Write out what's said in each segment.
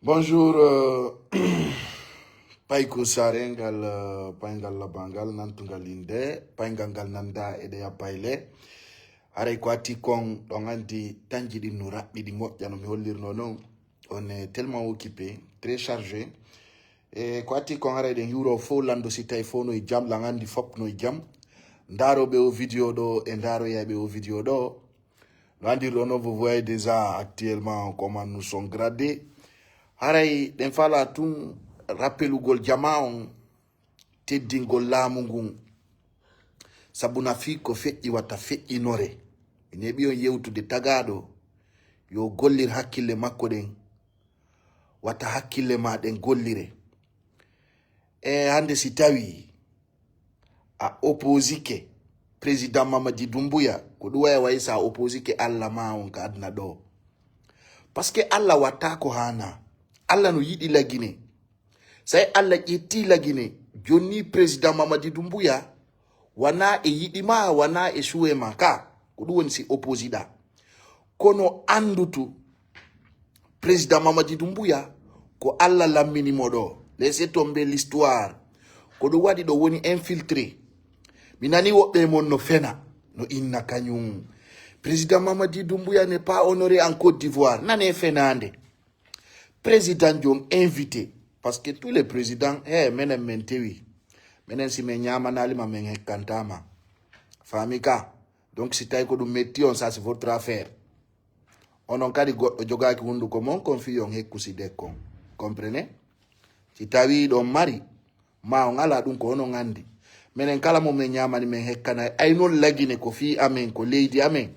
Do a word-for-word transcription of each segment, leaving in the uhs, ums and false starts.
Bonjour, euh, payku sare ngal, euh, payngal labangal nantugal inde, payngal ngal nanda e ɗeya payle. Haray ko ati kon ɗon andi tanji ɗin no raɓɓi ɗi moƴƴa no mi hollirno non. On est tellement occupé, très chargé. E ko ati kon haray ɗen hiwro fof lando si tawi fof no e jam, lan andi fop no e jam. Ndaroɓe o vidéo ɗo e ndaroyayɓe o vidéo ɗo. No andirɗon non, vous voyez déjà actuellement comment nous sommes gradés. Haray ɗen fala tun rappelugol jama on teddingol laamu ngun. Sabu na fii ko feƴƴi wata feƴƴinore. Mi neɓi on yewtude tagaaɗo yo gollir hakkille makko ɗen. Wata hakkille ma ɗen gollire. E hannde si tawi a opposike président Mamadi Doumbouya, ko ɗum waya wayi sa opposike Allah ma on ka aduna ɗo. Parce que Allah watta ko hana. Allah no yiɗi lagine. Say Allah ƴetti lagine, jonni président Mamadi Doumbouya, wana e yiɗi ma, wana e suwe ma ka. Ko ɗum woni si opposiɗa. Kono andutu, président Mamadi Doumbouya, ko Allah lammini mo ɗo. Laissez tomber l'histoire. Ko ɗum waɗi ɗo woni infiltré. Mi nani woɓɓe mon no fena, no inna kañum. Président Mamadi Doumbouya n'est pas honoré en Côte d'Ivoire. Nane fenande. Président jon invité. Parce que tous les présidents, he, menen men tewi. Menen si men ñamanali ma men hekkantama. Fami ka. Donc si tawi ko ɗum metti on, ça c'est votre affaire. Onon kadi goɗɗo jogaki hunduko mon kon fi on hekku si dekkon. Comprenez? Si tawi ɗon mari, ma on ala ɗum ko onon andi. Menen kala mo men ñamani men hekkana. Ay non lagine ko fi amen, ko leydi amen.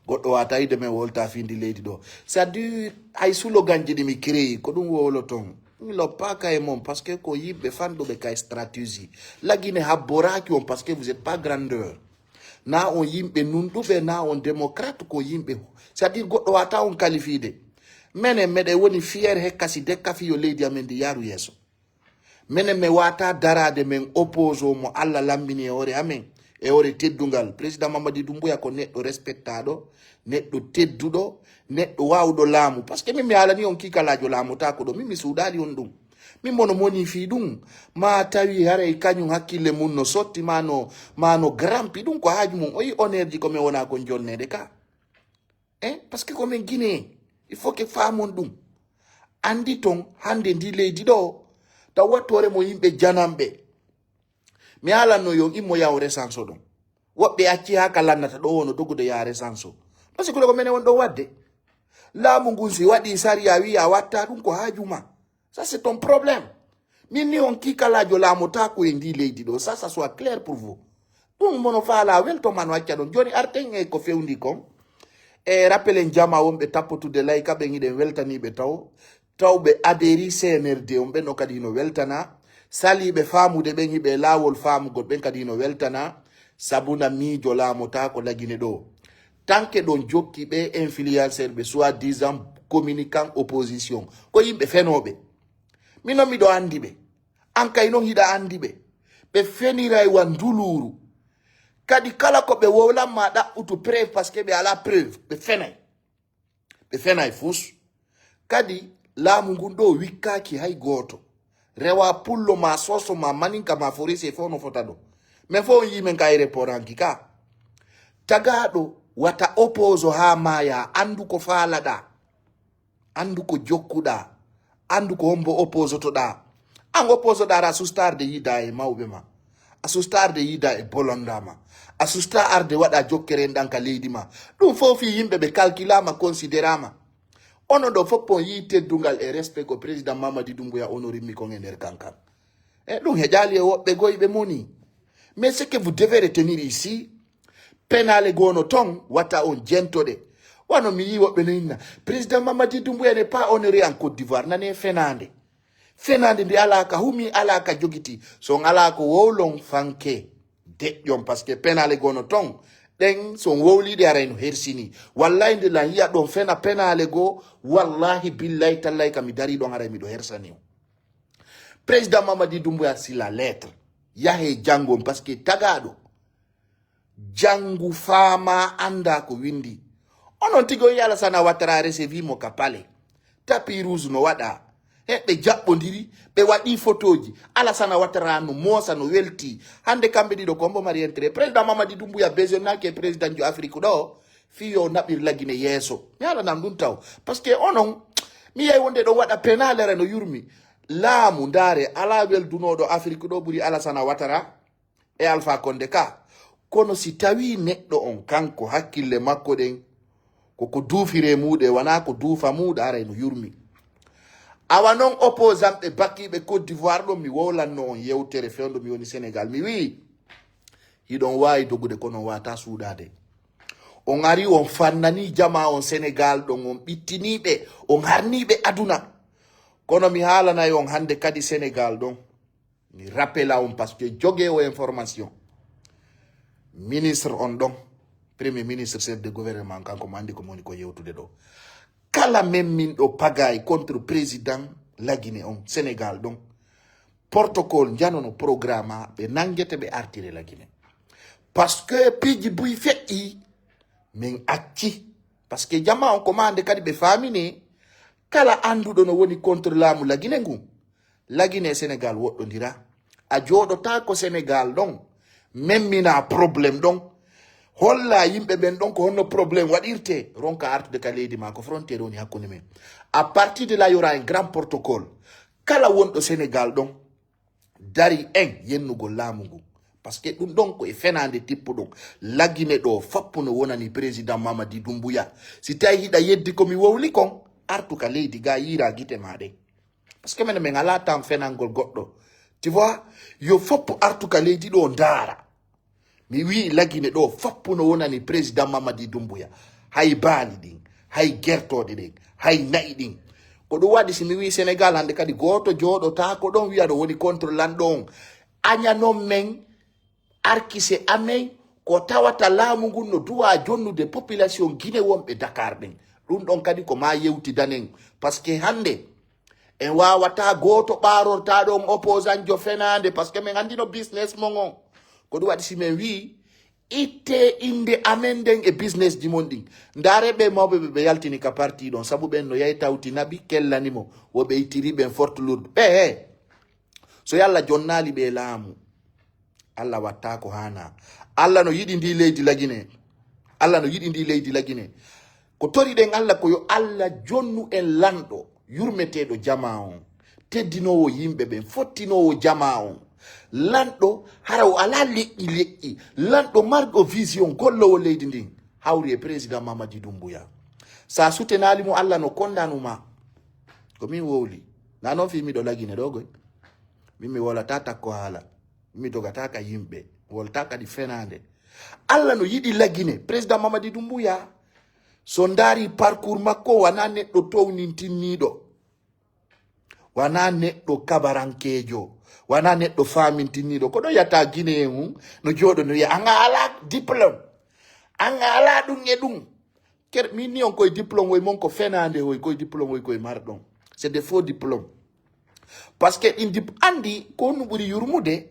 Goɗɗo wata yide men wolta findi leydi ɗo. C'est-à-dire, ay sloganji ɗi mi créé, ko ɗum woloton. Mi loppaka e mon, parce que ko yimɓe fanɗuɓe kay stratégie. Lagine habboraki on, parce que vous êtes pas grandeur. Na on yimɓe nunɗuɓe, na on démocrate, ko yimɓe. C'est-à-dire, goɗɗo wata on qualifié de. Menen meɗen woni fier hekka si dekka fi yo leydi amen ndi yaru yeeso. Menen men wata darade men opposé mo Allah lammini e hoore amen, e hoore teddungal. Président Mamadi Doumbouya ko neɗɗo respectaɗo, neɗɗo tedduɗo, neɗɗo wawɗo laamu. Parce que min mi haalani on kikalajo laamotako ɗo, min mi suuɗali on ɗum. Min mono moni fi ɗum, ma tawi haray kañum hakkille mum no sotti, ma no, ma no grampi, ɗum ko haaju mum. O yi honneur ji ko min wona kon jonnede ka. Eh, parce que ko min Guinée, il faut que faamon ɗum. Andi ton hande ndi leydi ɗo, taw wattore mo yimɓe jananɓe. Mi alanno yon immo yaw resanso ɗon. Woɓɓe acci ha ka lannata ɗo wono dogude ya resanso. Parce que ko menen won ɗo wadde. Laamu ngun si waɗi sariya wiya watta ɗum ko haaju ma. Ça c'est ton problème. Min ni on kikalajo laamotako e ndi leydi ɗo. Ça, ça soit clair pour vous. Ɗum mono faala welto mano acca ɗon. Joni arten e ko fewndi kon. E rappelen jama wonɓe tappotude layka ɓen hiɗen weltaniɓe taw. Taw ɓe adéri C N R D on ɓen o kadi hino weltana. Saliɓe faamude ɓen hiɓe laawol faamugol ɓen kadi hino weltana. Sabuna miijo laamotako lagine ɗo. Tanke ɗon jokki ɓe influenceur ɓe soi-disant communicant opposition. Ko yimɓe fenoɓe. Minon miɗo andi ɓe. An kay non hiɗa andi ɓe. Ɓe feniray wa nduluru. Kadi kala ko ɓe wowlanma ɗaɓɓutu preuve parce que ɓe ala preuve. Ɓe fenay. Ɓe fenay fus. Kadi laamu ngun ɗo wikkaki hay gooto. Rewa pullo ma soso ma maninka ma forisi e fof no fota ɗo. Men fof on yi men ka aéroport hanki ka. Tagaɗo wata opposo ha maya andu ko falaɗa. Andu ko jokkuɗa. Andu ko hombo opposotoɗa. An opposoɗa ara susta arde yida e mawɓe ma. A susta arde yida e bolonda ma. A susta arde waɗa jokkere en ɗan ka leydi ma. Ɗum fof fi yimɓe ɓe calculama, considerama. Onon ɗo fof on yi teddungal e respect ko président Mamadi Doumbouya honorimmi kon e nder kankan. E ɗum heƴali e woɓɓe goy ɓe moni. Mais ce que vous devez retenir ici, penale gono ton wata on jentoɗe. Wano mi yi woɓɓe no inna, président Mamadi Doumbouya n'est pas honoré en Côte d'Ivoire. Nane fenande. Fenande nde ala ka humi, ala ka jogiti. So on ala ko wowlon fanke. Deƴƴon, parce que penale gono ton. Ɗen so on wowliɗe haray no hersini. Wallahi nde lan yiya ɗon fena penale go, wallahi billahi tallahi ka mi dari ɗon haray miɗo hersani on. Président Mamadi Doumbouya, si la lettre. Yahe jangon, parce que tagaɗo. Jangu faama anda ko windi. Onon tigi on yi Alassane Ouattara recevi mo ka palais. Tapis rouge no waɗa. He ɓe jaɓɓondiri, ɓe waɗi photoji. Alassane Ouattara no moosa, no welti. Hande kamɓe ɗiɗo ko hombo mari intérêt? Président Mamadi Doumbouya besoin naki e président jo Afrique ɗo. Fii yo naɓir La Guinée yeeso. Mi haalanam ɗum taw. Parce que onon, mi yehi wonde ɗon waɗa penalere no yurmi. Laamu, ndaare, alaa weldunoɗo Afrique ɗo ɓuri Alassane Ouattara e Alpha Condé ka. Kono si tawi neɗɗo on kanko hakkille makko ɗen, koko duufire muuɗe, wona ko duufa muuɗe, aray no yurmi. Awa non opposant ɓe bakkiiɓe Côte d'Ivoire ɗon, mi wowlanno on yewtere fewndo mi woni Sénégal. Mi wi'i, hiɗon waawi dogude, kono on waata suuɗaade. On ari, on fannani jama on Sénégal ɗon, on ɓittiniiɓe, on harniiɓe aduna. Kono mi haalanay on hande kadi Sénégal ɗon. Mi rappela on, parce que joge o information. Ministre on ɗon, premier ministre, chef de gouvernement, kanko mo andi ko mo woni ko yewtude ɗo. Kala memminɗo pagaille contre président La Guinée on, Sénégal ɗon, protocole njanono programme a, ɓe nangete, ɓe artire La Guinée. Parce que piiji buy feƴƴi, min acci. Parce que jama on ko mande kadi ɓe faamini, kala anduɗo no woni contre laamu La Guinée ngun, La Guinée e Sénégal woɗɗondira. A jooɗotaako Sénégal ɗon, memmina problème ɗon. Holla yimɓe ɓen ɗon ko honno problème waɗirte, ronka artude ka leydi ma, ko frontière woni hakkunde men. À partir de là, y aura un grand protocole. Kala wonɗo Sénégal ɗon, dari en yennugol laamu ngun. Parce que ɗum ɗon ko e fenaande tippuɗon. La Guinée ɗo fappu no wonani président Mamadi Doumbouya. Si tawi hiɗa yeddi ko mi wowli kon, artu ka leydi ga, yiira gite ma ɗen. Parce que menen, min alaa tan fenangol goɗɗo. Tu vois, yo foppu artu ka leydi ɗo ndaara. Mi wi'i La Guinée ɗo fappu no wonani président Mamadi Doumbouya. Hay baali ɗin, hay gertooɗe ɗen, hay na'i ɗin. Ko ɗum waɗi si mi wi'i Sénégal hande kadi gooto jooɗotaako ɗon wi'a ɗo woni contre lanɗo on. Añanon men, arkise amen, ko tawata laamu ngun no duwa jonnude population Guinée wonɓe Dakar ɓen. Ɗum ɗon kadi ko ma yewtidanen. Parce que hande en waawata gooto ɓaarortaaɗo on opposant jo fenaande, parce que min anndi no business mon on. Ko ɗum waɗi si min wi'i, itte innde amen nden e business ji mon ɗin. Ndaare ɓe mawɓe ɓe, ɓe yaltini ka parti ɗon, sabu ɓen no yahi tawti naɓi, kellani mo, wo ɓe ittiri ɓen Fort Lourdes. Ɓe he, so Yalla jonnaali ɓe laamu, Alla watta ko haana. Alla no yiɗi ndi leydi La Guinée. Alla no yiɗi ndi leydi La Guinée. Ko toriɗen Alla ko yo Alla jonnu en lanɗo, yurmeteeɗo jamaa on, teddinoowo yimɓe ɓen, fottinoowo jamaa on. Lanɗo hara o alaa leƴƴi leƴƴi. Lanɗo marɗo vision, golloowo leydi ndin. Hawri e président Mamadi Doumbouya. Sa sutenaali mo, Alla no kondanuma. Ko min wowli. Na non fii miɗo La Guinée ɗo goy. Min mi wolata takko haala. Mi dogata ka yimɓe, wolta kadi fenaande. Alla no yiɗi La Guinée, président Mamadi Doumbouya. So ndaari parcours makko, wana neɗɗo townintinniiɗo. Wana neɗɗo kabarankeejo. Wana neɗɗo faamintinniiɗo. Ko ɗo yata Guinée en hun, no jooɗo no wiya, an a alaa diplôme. An a alaa ɗum e ɗum. Ker, min ni on koye diplôme woy mon ko fenaande hoy, koye diplôme woy koye marɗon. C'est des faux diplômes. Parce que ɗin dip-, anndi ko honno ɓuri yurmude.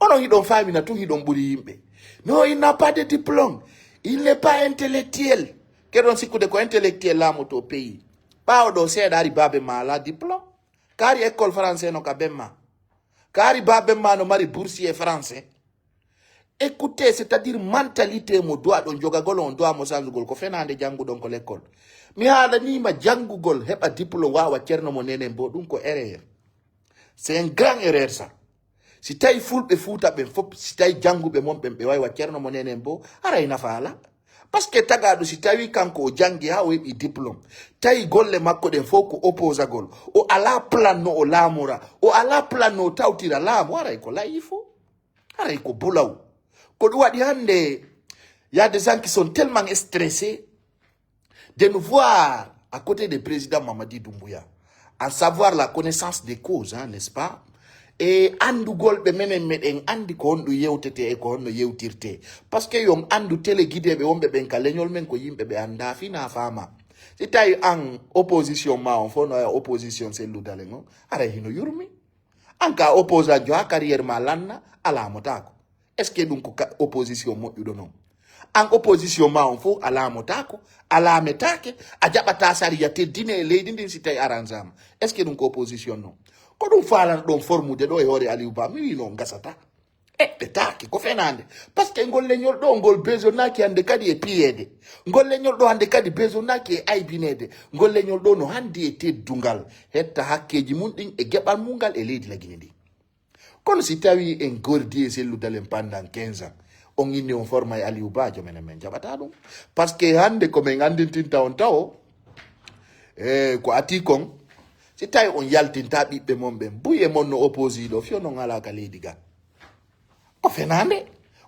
Onon hiɗon faamina tun hiɗon ɓuri yimɓe. Non, il n'a pas de diplôme. Il n'est pas intellectuel. Keɗon sikkude ko intellectuel laamoto pays. Ɓaawo ɗo seeɗa ari baabe ma alaa diplôme. Kaari école français no ka bemma. Kaari baabe ma no mari boursier français. Écoutez, c'est-à-dire mentalité mo duwa ɗon jogagol, on duwa mo sanzugol, ko fenaande jannguɗon ko l'école. Mi haalaniima janngugol heɓa diplôme waawa Ceerno mo Nenen Bo, ɗum ko erreur. C'est un grand erreur ça. Si tawi fulɓe Fuuta ɓen fof, si tawi jannguɓe mon ɓen ɓe wawi wa Ceerno mo Nenen Bo, aray nafa alaa. Parce que tagaaɗo si tawi kanko o janngi haa o heɓi diplôme, tawi golle makko ɗen fof ko opposagol, o alaa plan no o laamora, o alaa plan no o tawtira laamu, aray ko layifu. Haray ko bulaw. Ko ɗum waɗi hannde, y a des gens qui sont tellement stressés de nous voir à côté de président Mamadi Doumbouya. À savoir la connaissance des causes, hein, n'est-ce pas? E anndugol ɓe menen meɗen anndi ko honɗum yewtete e ko honno yewtirte. Parce que yon anndu télé gideeɓe wonɓe ɓen ka leñol men ko yimɓe ɓe anndaa fina faama. Si tawi an opposition ma on fof no e opposition selludalen on, aray hino yurmi. An ka opposant jo ha carrière ma lanna, a laamotaako. Est-ce que ɗum ko ka-, opposition moƴƴuɗo non? An opposition ma on fof a laamotaako, a laametaake, a jaɓata sariya teddine e leydi ndin si tawi aranzama. Est ce que ɗum ko opposition non? Ko ɗum faalana ɗon formude ɗo e hoore Aliou Ba, mi wi non gasata. Eɓɓetaake, ko fenaande. Parce que ngol leñol ɗo, ngol besonaaki hannde kadi e piyeede. Ngol leñol ɗo hannde kadi besonaaki e aybineede. Ngol leñol ɗo no hannde e teddungal, hetta hakkeeji mum ɗin e geɓal mum ngal e leydi Lagine ndi. Kono si tawi en gordi e selludal en pendant quinze ans, on inni on forma e Aliou Ba, joom enen men jaɓata ɗum. Parce que hannde ko men anndintinta on tawo, e ko ati kon, si tawi on yaltinta ɓiɓɓe mon ɓen, buy e mon no opposé ɗo, fiyo non alaa ka leydi ga. Ko fenaande.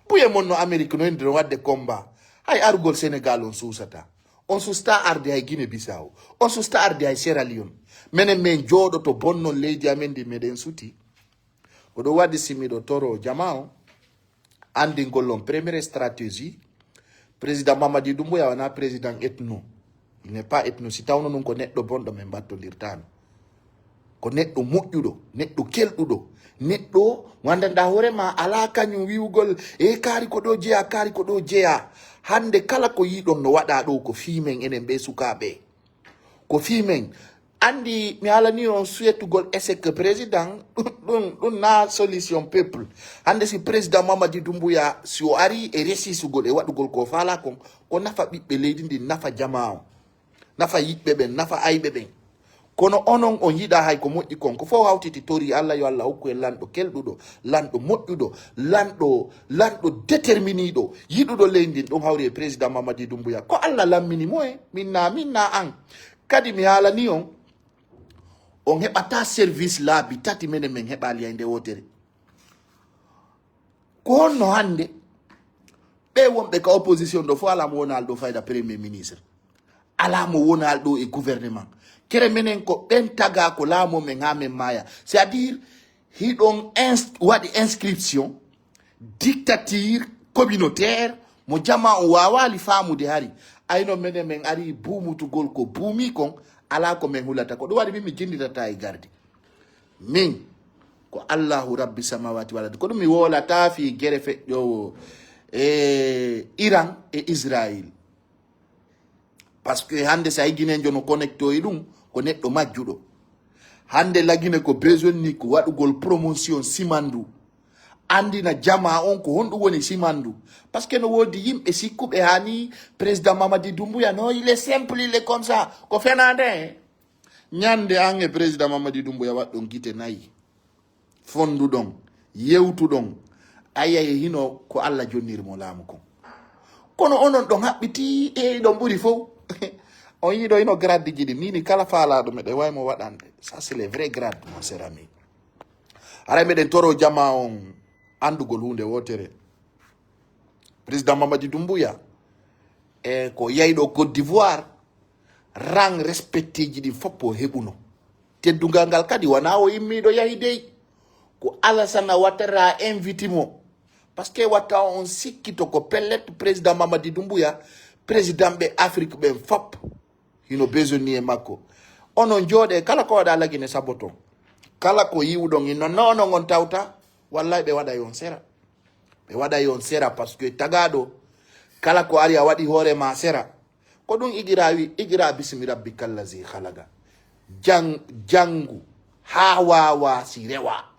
Buy e mon no Amérique no ende no waɗde combat. Hay arugol Sénégal on suusata. On susta arde hay Guinée Bissau. On susta arde hay Sierra Leone. Menen men jooɗoto bonnon leydi amen ndi meɗen suti. Ko ɗum waɗi si miɗo toro jama on, anndingol on première stratégie. Président Mamadi Doumbouya wona président ethno. Il n'est pas ethno. Si tawno nun ko neɗɗo bonɗo, men mbattondirtaano. Ko neɗɗo moƴƴuɗo, neɗɗo kelɗuɗo, neɗɗo mo anndanɗaa hoore ma alaa kañum wi'ugol, "E kaari ko ɗo jeyaa, kaari ko ɗo jeyaa." Hannde kala ko yiɗon no waɗa ɗo ko fii men enen ɓe sukaaɓe. Ko fii men. Anndi mi haalani on suwetugol échec président, ɗum, ɗum, ɗum na solution peuple. Hannde si président Mamadi Doumbouya, si o ari e resisugol e waɗugol ko faalaa kon, ko nafa ɓiɓɓe leydi ndi, nafa jamaa on, nafa yiɓɓe ɓen, nafa ayɓe ɓen. Kono onon on yiɗa hay ko moƴƴi kon, ko fof hawtiti tori Allah yo Allah hokku en lanɗo kelɗuɗo, lanɗo moƴƴuɗo, lanɗo, lanɗo déterminiiɗo, yiɗuɗo leydi ndin, ɗum hawri e président Mamadi Doumbouya. Ko Allah lammini mo e, min na, min na an. Kadi mi haalani on, on heɓata service laabi tati menen men heɓaali hay nde wootere. Ko honno hannde ɓe wonɓe ka opposition ɗo fof alaa mo wonaali ɗo fayda premier ministre? Alaa mo wonaali ɗo e gouvernement. Kere menen ko ɓen tagaa ko laamu men haa men maaya. C'est-à-dire, hiɗon ins-, waɗi inscription dictature communautaire mo jamaa on waawaali faamude hari. Ayno menen men ari buumutugol ko buumi kon, alaa ko men hulata. Ko ɗum waɗi min mi jinnditata e gardi. Min, ko Allahu Rabbi samawati wal ardi. Ko ɗum mi woolata fii gere feƴƴoowo e Iran e Israël. Parce que hannde so a yiginenjo no connecto e ɗum, ko neɗɗo majjuɗo. Hannde Lagine ko besoin ni ko waɗugol promotion simandu. Anndina jamaa on ko honɗum woni simandu. Parce que no woodi yimɓe sikkuɓe haa ni président Mamadi Doumbouya, non, il est simple, il est comme ça. Ko fenaande, hein? Ñande an e président Mamadi Doumbouya waɗɗon gite nayi, fonduɗon, yewtuɗon, a yiyay hino ko Allah jonniri mo laamu kon. Kono onon ɗon haɓɓiti e ɗon ɓuri fow. On yiɗo hino graddeji ɗi, mini kala faalaaɗo meɗen wawi mo waɗande. Ça, c'est les vrais grades, mon cher ami. Haray meɗen toro jamaa on anndugol huunde wootere. Président Mamadi Doumbouya, e ko yayɗo Côte d'Ivoire, rang respecteji ɗin fof o heɓuno. Teddungal ngal kadi wona o immiɗo yahi dey. Ko Alassane Ouattara inviti mo. Parce que watta on sikkito ko pellet président Mamadi Doumbouya, président ɓe Afrique ɓen fof hino besoin e makko. Onon jooɗe kala ko waɗa Lagine saboton. Kala ko yiwɗon ino nono on tawta, wallay ɓe waɗay on sera. Ɓe waɗay on sera parce que tagaɗo kala ko ari a waɗi hoore ma sera. Ko ɗum igira wi, igira bismi rabbika allazi khalaqa. Jang-, jangu ha wawa si rewa.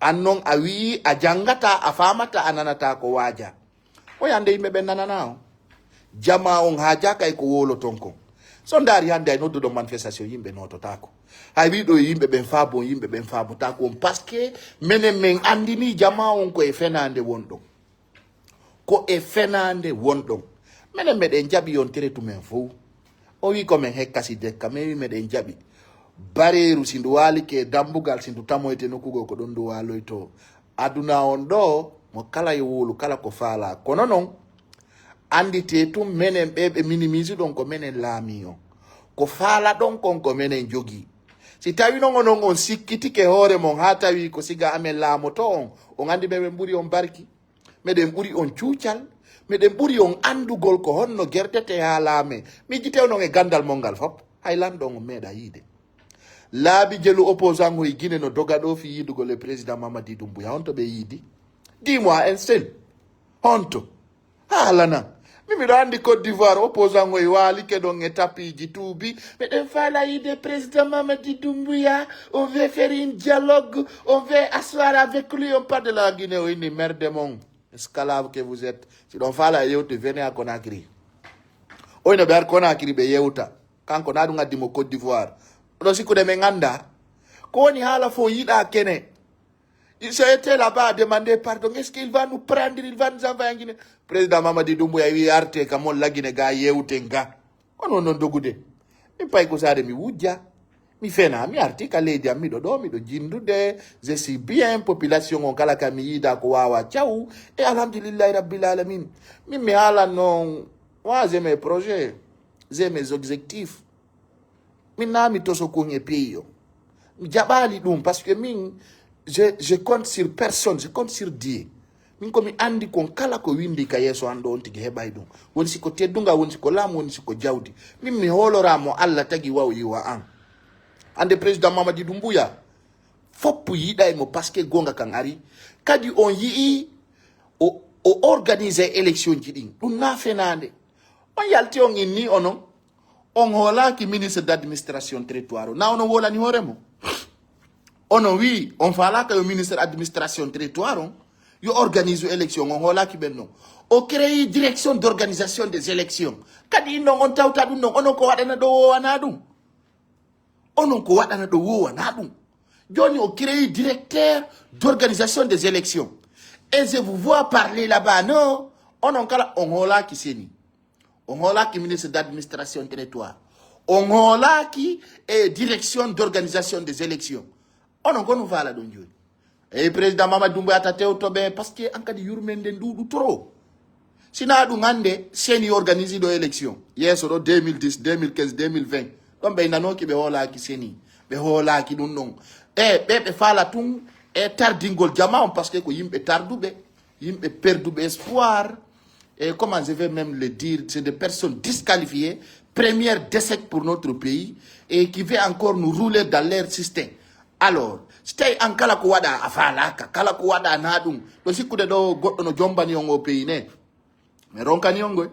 An non a wi'i a jangata, a famata, a nanata ko waaja. O yande yimɓe ɓen nanana on. Jama on ha jaka e ko woloton kon. So ndaari hande ay nodduɗo manifestation yimɓe nototako. Hay wiɗo e yimɓe ɓen faabo on, yimɓe ɓen faabotako on. Parce que menen men andini jama on ko e fenande wonɗon. Ko e fenande wonɗon. Menen meɗen jaɓi on teretu men fow. O wi ko men hekkasi dekka, men wi meɗen jaɓi. Bareeru si ndu waalike e dambugal, si ndu tamoyte nokku goo ko ɗon ndu waaloyto. Aduna on ɗo, mo kala yo wowlu kala ko faala. Kono non, andite tun menen ɓe ɓe minimise ɗon ko menen laami on. Ko faala ɗon kon ko menen jogi. Si tawi non onon on sikkitike hoore mon haa tawi ko siga amen laamoto on, on andi meɗen ɓuri on barki. Meɗen ɓuri on cuucal. Meɗen ɓuri on andugol ko honno gertete haa laame. Miijite onon e gandal mon ngal fop. Hay lanɗo on meeɗa yiide. Laabi jelu opposant o e Guinée no doga ɗo fii yiidugol e président Mamadi Doumbouya. Honto ɓe yiidi? Dis-moi un seul. Honto? Alana. Min miɗo anndi Côte d'Ivoire, opposant o e waalike ɗon e tapiji tuubi. Miɗen faala yiide président Mamadi Doumbouya. On veut faire un dialogue. On veut asseoir avec lui. On parle de la Guinée. O inni merde mon. Esclave que vous êtes. Si ɗon faala yewte, venez à Conakry. Oyno ɓe ar Conakry ɓe yewta. Kanko na ɗum addi mo Côte d'Ivoire. Ɗo sikkude men annda. Ko woni haala fof yiɗa kene. Il s'est été là-bas à demander pardon. Est-ce qu'il va nous prendre, il va nous envoyer en Guinée? Président Mamadi Doumbouya wi arte ka mon lagine ga yewte nga. Kono non dogude. Mi pay ko sare mi wujja. Mi fena, mi arti ka leydi am, miɗo ɗo, miɗo jindude. Je suis bien, population on kala ka mi yiida ko wawa caw. E alhamdulillahi rabbil alamin. Min mi haalan non, moi j'ai mes projets, j'ai mes objectifs. Min na mi toso kun e pays o. Mi jaɓali ɗum parce que min, je, je compte sur personne, je compte sur Dieu. Min ko mi andi kon kala ko windi ka yeeso an ɗo on tigi heɓay ɗum. Woni si ko teddunga, woni si ko laamu, woni si ko jawdi. Min mi hoolora mo Allah tagi wa o yiwa an. Ande président Mamadi Doumbouya, foppu yiɗay mo parce que gonga kan ari. Kadi on yi'i o, o organise élection ji ɗin. Ɗum na fenande. On yalti on inni onon. On hoolaki ministre d'administration territoire o. Na onon wolani hoore mo. Onon wi, on faalaka yo ministre administration territoire on, yo organise élection, on hoolaki ɓen non. O créé direction d'organisation des élections. Kadi innon on tawta ɗum non, onon ko waɗana ɗo wowana ɗum. Onon ko waɗana ɗo wowana ɗum. Joni o créé directeur d'organisation des élections. Et je vous vois parler là-bas, non? Onon kala on hoolaki seni. On hoolaki ministre d'administration territoire. On hoolaki e direction d'organisation des élections. Onon ko no faala ɗon joni. E président Mamadi Doumbouya ta tewto ɓe, parce que an kadi yurmende nduɗu trop. Sina ɗum hande seni organise ɗo élection. Yeeso ɗo deux mille dix, deux mille quinze, deux mille vingt. Ɗon ɓe nanoki ɓe hoolaki seni. Ɓe hoolaki ɗum ɗon. E ɓe ɓe faala tun e tardingol jama on, parce que ko yimɓe tarduɓe, yimɓe perduɓe espoir. Et comment je vais même le dire, c'est des personnes disqualifiées, première décès pour notre pays, et qui veut encore nous rouler dans leur système. Alors, si tawi an kala ko waɗa a faalaka, kala ko waɗa na ɗum, ɗo sikkude ɗo goɗɗo no jombani on o pays ne. Mi ronkani on goy.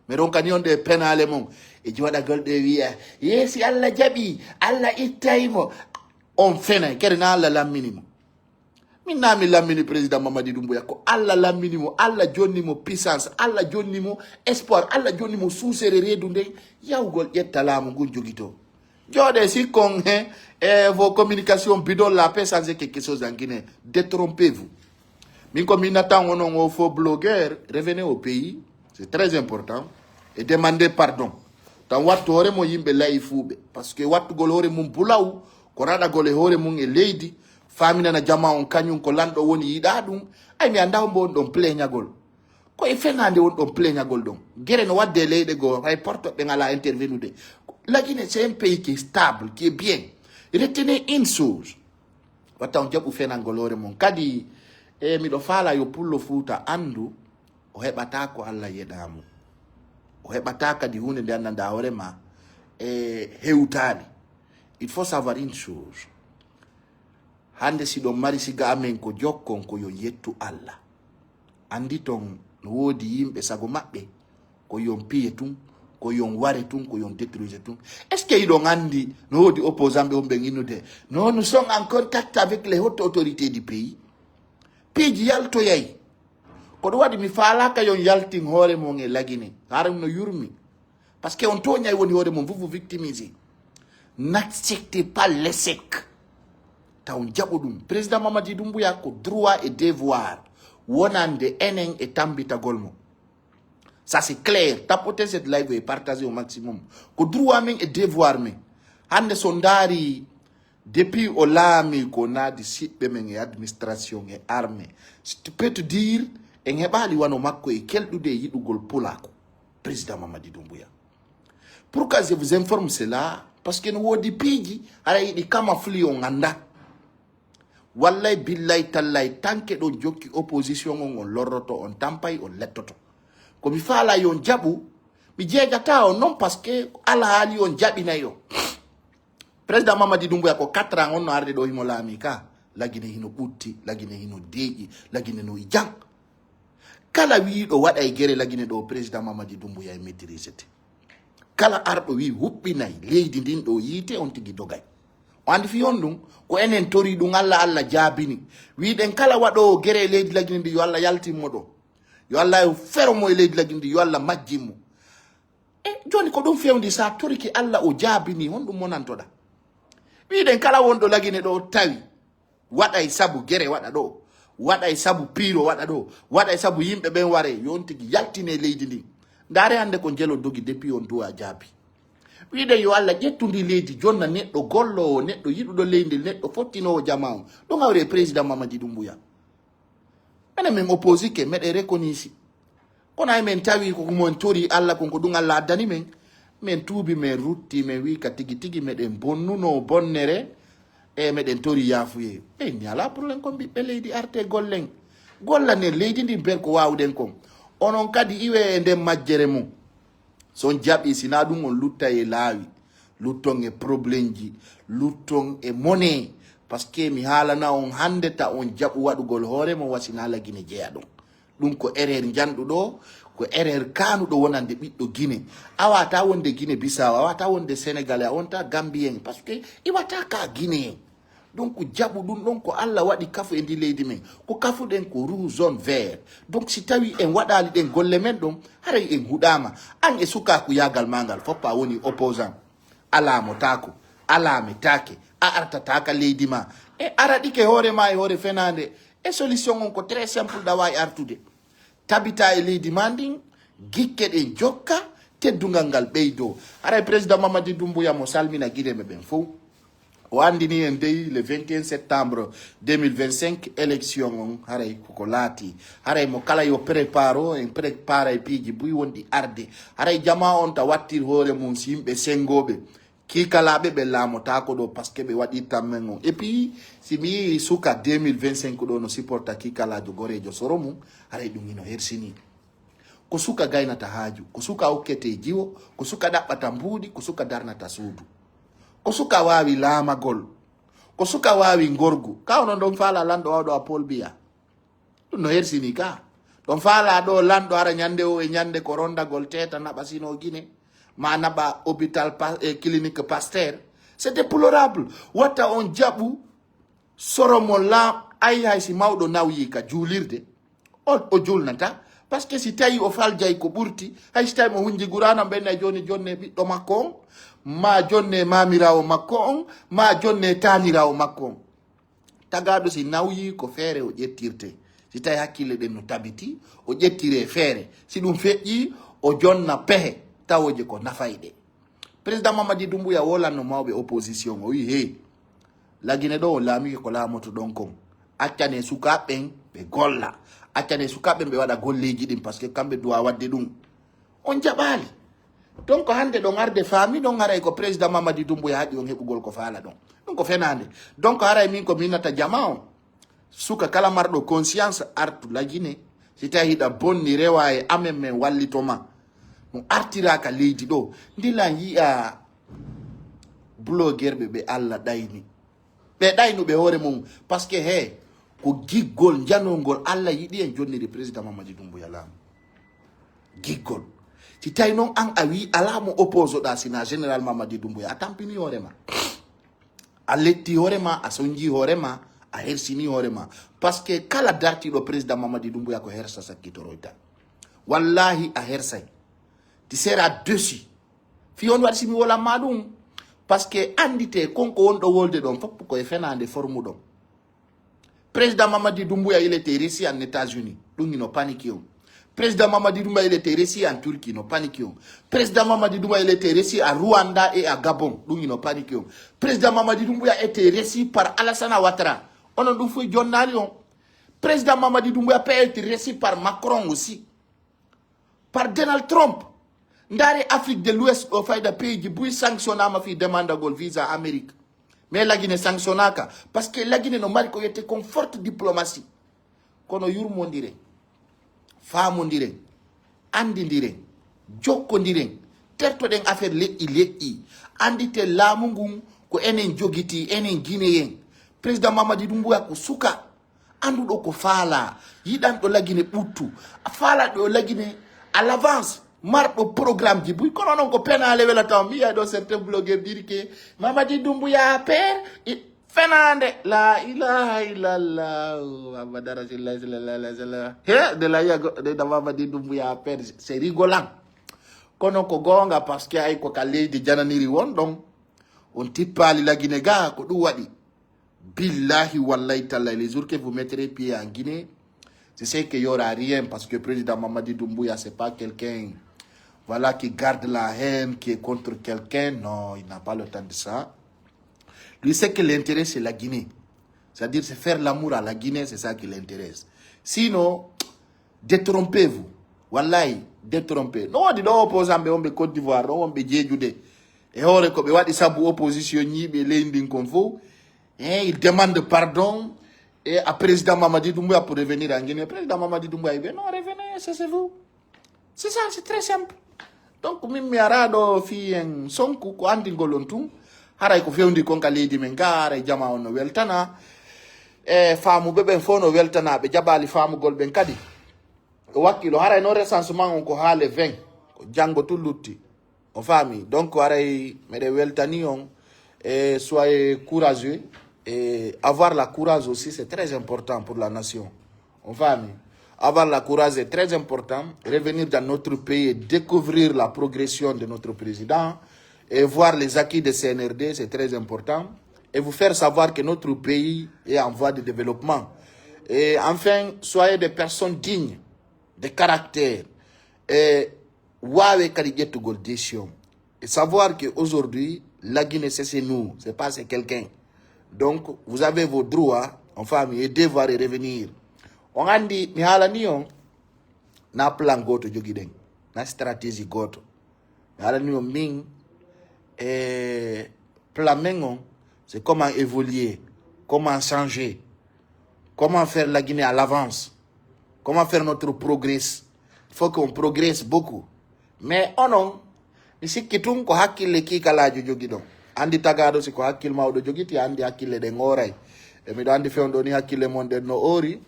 Mi ronkani on ɗe penale mon. E joɗagol ɗe wiya, ye si Allah jaɓi, Allah ittay mo. On fenay, kadi na Allah lammini mo. Min na mi lammini président Mamadi Doumbouya, ko Allah lammini mo, Allah jonni mo puissance, Allah jonni mo espoir, Allah jonni mo suusere reedu nden, yawgol ƴetta laamu ngun jogito. Jooɗe sikkon he, e vos communications bidon la paix sans quelque chose en Guinée. Détrompez-vous. Min ko min nattan onon o faux blogueur, revenez au pays, c'est très important, et demandez pardon. Tan wattu hoore mo yimɓe layi fuuɓe, parce que wattugol hoore mum bulaw, ko raɗagol e hoore mum e leydi, faminana jama on kañum ko lanɗo woni yiɗa ɗum. Ay mi annda hombo on ɗon pleñagol. Ko e fenande on ɗon pleñagol ɗon. Gere no wadde e leyɗe goo, hay portoɓe ngala intervenude. La Guinée, c'est un pays qui est stable, qui est bien. Retenez une chose. Watta on jaɓu fenangol hoore mon. Kadi, e miɗo faala yo pullo Fuuta anndu, o heɓata ko Allah yeɗa mo. O heɓata kadi hunde nde anndanɗa hoore ma e hewtaali. Il faut savoir une chose. Hande si ɗon mari siga amen ko jokkon ko yo yettu Allah. Andi ton no woodi yimɓe sago maɓɓe ko yon piye tun, ko yon ware tun, ko yon détruise tun. Est-ce que iɗon andi no woodi opposant ɓe on ɓen innude? Non, nous sommes en contact avec les hautes autorités du pays. Piiji yaltoyay. Ko ɗum waɗi mi faalaka yon yaltin hoore mon e lagine. Haram no yurmi. Parce que on toñay woni hoore mon, vous vous victimisez. N'acceptez pas l'échec. Taw jaɓo ɗum. Président Mamadi Doumbouya ko droit et devoir wonande enen e tambitagol mo. Ça c'est clair. Tapotez cette live et partagez au maximum. Ko droit men e devoir men. Hande so ndaari depuis o laami ko naadi siɓɓe men e administration e armée. Je peux te dire en heɓaali wano makko e kelɗude e yiɗugol pulaaku. Président Mamadi Doumbouya. Pourquoi je vous informe cela? Parce que no woodi piiji hara yiɗi kama fli on annda. Wallay billay tallay tanke ɗon jokki opposition on, on lorroto, on tampay, on lettoto. Ko mi faala yon jaɓu, mi jeejata on non parce que alhaali on jaɓinay o. Président Mamadi Doumbouya ko quatre ans on no arde ɗo himo laami ka. Lagine hino ɓutti, lagine hino deeƴi, lagine no i jang. Kala wiiɗo waɗay gere Lagine ɗo, président Mamadi Doumbouya e maîtrisete. Kala arɗo wi huɓɓinay leydi ndin ɗo yiite, on tigi dogay. O andi fi on ɗum, ko enen tori ɗum, Allah, Allah jaabini. Wiɗen kala waɗoowo gere e leydi Lagine ndi, yo Allah yaltin mo ɗo. Yo Allah yo fero mo e leydi Lagine ndi, yo Allah majjin mo. E joni ko ɗum fewndi, sa torike Allah o jaabini, honɗum monantoɗa? Wiɗen kala wonɗo Lagine ɗo tawi waɗay sabu gere waɗa ɗo, waɗay sabu piiro waɗa ɗo, waɗay sabu yimɓe ɓen ware, yo on tigi yaltine leydi ndin. Ndaare hannde ko Jelo dogi depuis on duwa jaabi. Wiɗen yo Allah ƴettu ndi leydi, jonna neɗɗo golloowo, neɗɗo yiɗuɗo leydi, neɗɗo fottinoowo jama on. Ɗum hawri e président Mamadi Doumbouya. Menen min opposike, meɗen rekonisi. Kono ay min tawi ko mon tori Allah kon, ko ɗum Allah addani min. Min tuubi, min rutti, min wi ka tigi tigi meɗen bonnuno bonnere, e meɗen tori yaafuye. Ɓe inni ala problème, kon ɓiɓɓe leydi, arte gollen. Gollanen leydi ndin ber ko waawɗen kon. Onon kadi iwe e nden majjere mum. So on jaɓi, sina ɗum on luttay e laawi, lutton e problemji, lutton e mone. Parce que mi haalana on hannde, ta on jaɓu waɗugol hoore mon wasina Lagine jeya ɗum. Ɗum ko erreur njanɗuɗo, ko erreur kaanuɗo wonande ɓiɗɗo Gine. A wata wonde Gine Bissau, a wata wonde Sénégalais, a wonta Gambien, parce que iwata ka Guinéen. Donc jaɓu ɗum ɗon ko Allah waɗi kafu e ndi leydi men. Ko kafuɗen ko rouge, jaune, vert. Donc si tawi en waɗali ɗen golle men ɗon, haray en huɗama. An e sukaku yagal ma ngal, foppa woni opposant. Alaa mo taako, alaa mi taake, a artataaka leydi ma. E araɗike hoore ma e hoore fenaande. E solution on ko très simple, ɗa waawi artude. Tabita e leydi ma ndin, gikke ɗen jokka, teddungal ngal ɓeydo. Haray président Mamadi Doumbouya mo salmina Guinéen ɓen fow. O andini en dey le vingt et un septembre deux mille vingt-cinq, élection on haray koko laati. Haray mo kala yo préparo, en prépara e piiji buy wonɗi arde. Haray jama on ta wattir hoore mum si yimɓe sengoɓe. Kiikalaaɓe ɓe laamotaako ɗo, parce que ɓe waɗi tammen on. Et puis, si mi yii suka deux mille vingt-cinq ɗo no supporta kiikalaajo goreejo soro mum, haray ɗum hino hersini. Ko suka gaynata haaju, ko suka okkete jiwo, ko suka ɗaɓɓata mbuuɗi, ko suka darnata suudu. Ko suka waawi laamagol, ko suka waawi ngorgu. Ka onon ɗon faala lanɗo wawɗo a Paul Biya. Ɗum no hersini ka. Ɗon faala ɗo lanɗo ara ñande o e ñande ko rondagol teta naɓa sino Gine, ma naɓa hôpital pa-, e clinique Pasteur. C'est déplorable. Watta on jaɓu soro mo la-, ay hay si mawɗo nawyi ka juulirde, o, o julnata. Parce que si tawi o faljay ko ɓurti, hay si tawi mo hunji Qur'ana, ɓen nay joni jonne ɓiɗɗo makko on, ma jonne mamiraawo makko on, ma jonne taaniraawo makko on. Tagaaɗo si nawyi ko feere o ƴettirte. Si tawi hakkille ɗen no tabiti, o ƴettire feere. Si ɗum feƴƴi, o jonna pehe tawoje ko nafayɗe. Président Mamadi Doumbouya wolanno mawɓe opposition, o wi, "Hey, Lagine ɗo o laamike ko laamoto ɗon kon. Accane sukaaɓe ɓen ɓe golla. Accane sukaaɓe ɓen ɓe waɗa golleeji ɗin, parce que kamɓe duwa waɗde ɗum." On jaɓaali. Donc hannde ɗon arde faami ɗon haray ko président Mamadi Doumbouya haɗi on heɓugol ko faala ɗon. Ɗum ko fenaande. Donc haray min ko minnata jama on. Suka kala marɗo conscience artu Lagine. Si tawi hiɗa bonni rewa e amen men wallito ma. No artiraka leydi ɗo. Ndilan yi'a bloguerɓe ɓe Allah ɗayni. Ɓe ɗaynuɓe hoore mum, parce que he, ko giggol njanongol Allah yiɗi en jonniri président Mamadi Doumbouya laamu. Giggol. Si tawi noon an a wi alaa mo opposoɗa sina général Mamadi Doumbouya, a tampini hoore ma. A letti hoore ma, a sonji hoore ma, a hersini hoore ma. Parce que kala dartiɗo président Mamadi Doumbouya ko hersa sakkitoroyta. Wallahi a hersay. Tu seras déçu. Fi on waɗi si mi wolan ma ɗum. Parce que andite kon ko wonɗo wolde ɗon fof ko e fenaande formuɗon. Président Mamadi Doumbouya, il était reçu en États-Unis. Ɗum ino panique on. Président Mamadi Doumbouya, il était reçu en Turquie, no panique on. Président Mamadi Doumbouya, il était reçu à Rwanda et à Gabon. Ɗum ino panique on. Président Mamadi Doumbouya était reçu par Alassane Ouattara. Onon ɗum fof jonnaali on. Président Mamadi Doumbouya peut être reçu par Macron aussi. Par Donald Trump. Ndaare Afrique de l'Ouest ɗo fayda pays ji buy sanctionnaama fii demandagol visa Amérique. Mais Lagine sanctionnaaka. Parce que Lagine no mari ko wiyete kon forte diplomatie. Kono yurmondiren, faamondiren, andindiren, jokkondiren, tertoɗen affaire leƴƴi leƴƴi. Andite laamu ngun ko enen jogiti, enen Guinéen. Président Mamadi Doumbouya ko suka. Annduɗo ko faala, yiɗanɗo lagine ɓuttu, a faalaɗo lagine à l'avance, marɗo programme ji buy. Kono noon ko penaale welata on. Mi yiyay ɗo certains blogueurs dire que Mamadi Doumbouya père, i-, fenaande. La ilaha illallah, Muhammad Rasulullah sallallahu alaihi wasallam. He, de la yago, de da Mamadi Doumbouya père, c'est rigolant. Kono ko goonga, parce que ay ko ka leydi jananiri won ɗon. On tippaali lagine ga, ko ɗum waɗi. Billahi, wallahi, tallahi, les jours que vous mettrez pied en Guinée, je sais qu'il y aura rien, parce que président Mamadi Doumbouya, c'est pas quelqu'un, voilà, qui garde la haine, qui est contre quelqu'un. Non, il n'a pas le temps de ça. Lui, ce qui l'intéresse, c'est la Guinée. C'est-à-dire, c'est faire l'amour à la Guinée, c'est ça qui l'intéresse. Sinon, détrompez-vous. Wallahi, détrompez. No woodi ɗo opposant ɓe wonɓe Côte d'Ivoire, ɗo wonɓe jeejude. E hoore ko ɓe waɗi sabu opposition ñiiɓe leydi ndin kon fof. Eh, il demande pardon. Et à président Mamadi Doumbouya pour revenir en Guinée. Président Mamadi Doumbouya, il dit, non, revenez, c'est vous. C'est ça, c'est très simple. Donc, min mi ara ɗo fii en sonku ko anndingol on tun. Haray ko fewndi kon ka leydi men ga, haray jama on no weltana. E faamuɓe ɓen fof no weltana, ɓe jaɓaali faamugol ɓen kadi. O wakkilo, haray noon recensement on ko haa le vingt, ko janngo tun lutti. On faami? Donc, haray meɗen weltani on, et soyez courageux. Et avoir la courage aussi, c'est très important pour la nation. On faami? Avoir la courage, c'est très important. Revenir dans notre pays et découvrir la progression de notre président et voir les acquis de C N R D, c'est très important. Et vous faire savoir que notre pays est en voie de développement. Et enfin, soyez des personnes dignes, de caractère. Et waawe kadi ƴettugol décision. Et savoir que aujourd'hui, la Guinée, c'est chez nous, c'est pas chez quelqu'un. Donc, vous avez vos droits, on faami, et devoir et revenir. On anndi, mi haalani on, na plan gooto jogiɗen, na stratégie gooto. Mi haalani on min, e plan men on, c'est comment évoluer, comment changer, comment faire la Guinée à l'avance, comment faire notre progrès. Il faut qu'on progresse beaucoup. Mais onon, mi sikki tun ko hakkille kiikalaajo jogiɗon. Anndi tagaaɗo, si ko hakkil mawɗo jogiti, anndi hakkille ɗen ooray. E miɗo anndi fewndo ni hakkille mon ɗen no oori.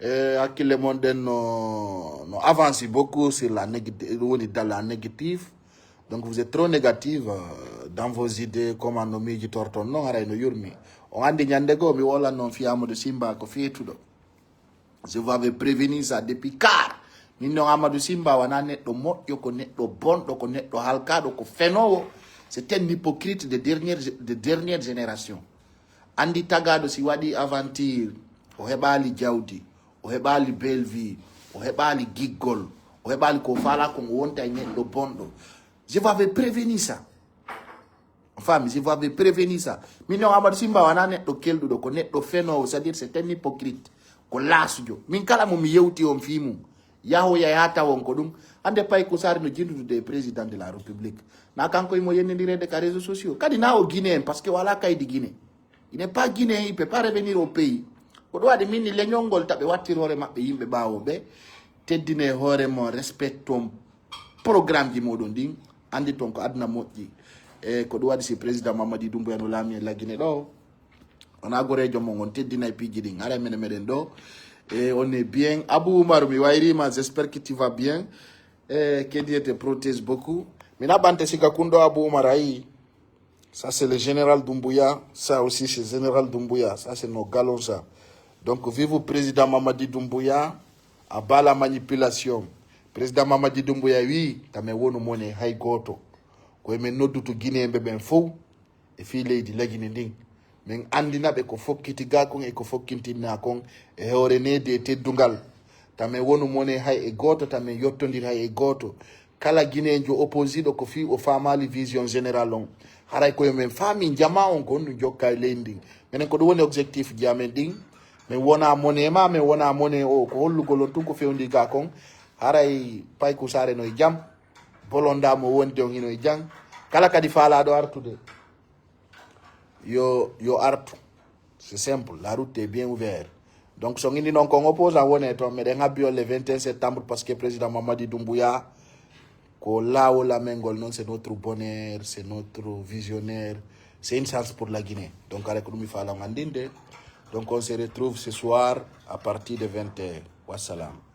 E hakkille mon ɗen no, no avance beaucoup sur la négative, woni dans la négative. Donc vous êtes trop négative, euh, dans vos idées, comme no miijitorton noon, haray no yurmi. On anndi ñannde goo mi woolan noon fii Amadou Simba ko feetuɗo. Je vous avais prévenu ça depuis car. Min noon Amadou Simba wonaa neɗɗo moƴƴo, ko neɗɗo bonɗo, ko neɗɗo halkaaɗo, ko fenoowo. C'est un hypocrite de dernière, de dernière génération. Anndi tagaaɗo si waɗi aventure, o heɓaali jawdi, o heɓaali belle vie, o heɓaali giggol, o heɓaali ko faalaa kon, o wonta e neɗɗo bonɗo. Je vous avais prévenu ça. On faami, je vous avais prévenu ça. Min noon Amadou Simba wonaa neɗɗo kelɗuɗo, ko neɗɗo fenoowo, c'est-à-dire c'est un hypocrite. Ko laasujo. Min kala mo mi yewti on fii mum, yahoya yaa tawon ko ɗum. Hannde Payku Sarr no jindudude e président de la République. Na kanko himo yennindireede ka réseaux sociaux. Kadi na o Guinéen, parce que o alaa kaydi Guinée. Il n'est pas guinéen, il peut pas revenir au pays. Ko ɗum waɗi min ni leñol ngol taɓe wattir hoore maɓɓe yimɓe ɓaawo ɓe. Teddine hoore mon, respecton programme ji moɗon ɗin. Anndi ton ko aduna moƴƴi. E ko ɗum waɗi si président Mamadi Doumbouya no laami e la Guinée ɗo. Wonaa goreejo mon, on teddinay piiji ɗin. Haray mene meɗen ɗo. E on est bien. Abou Oumar, mi wayrima, j'espère que tu vas bien. E que Dieu te protège beaucoup. Mi naɓante siga kun ɗo Abou Oumar ayi. Ça, c'est le général Doumbouya. Ça aussi, c'est général Doumbouya. Ça, c'est nos galons, ça. Donc, vive président Mamadi Doumbouya. À bas la manipulation. Président Mamadi Doumbouya, oui, tamen wonu mone hay gooto. Ko emen noddutu Guinéen ɓe ɓen fow. E fii leydi Lagine ndin. Min anndina ɓe ko fokkiti ga kon e ko fokkintinna kon e hoore needi e teddungal. Tamen wonu mone hay e gooto, tamen yottondir hay e gooto. Kala Guinéenjo opposiɗo ko fii o faamaali vision générale on. Haray ko yo men faami jamaa on ko honɗum jokka e leydi ndin. Menen ko ɗum woni objectif ji amen ɗin. Min wona mone ma, min wona mone o. Ko hollugol on tun ko fewndi ga kon. Haray Payku Saare no e jam. Bolonda mo wondi on hino e jam. Kala kadi faalaaɗo artude. Yo, yo artu. C'est simple. La route est bien ouverte. Donc, so ngi noon kon opposant wone toon, meɗen habbi on le vingt et un septembre parce que président Mamadi Doumbouya, ko laawol amen ngol noon, c'est notre bonheur, c'est notre visionnaire, c'est une chance pour la Guinée. Donc, haray ko ɗum mi faala on anndinde. Donc on se retrouve ce soir à partir de vingt heures. Wassalam.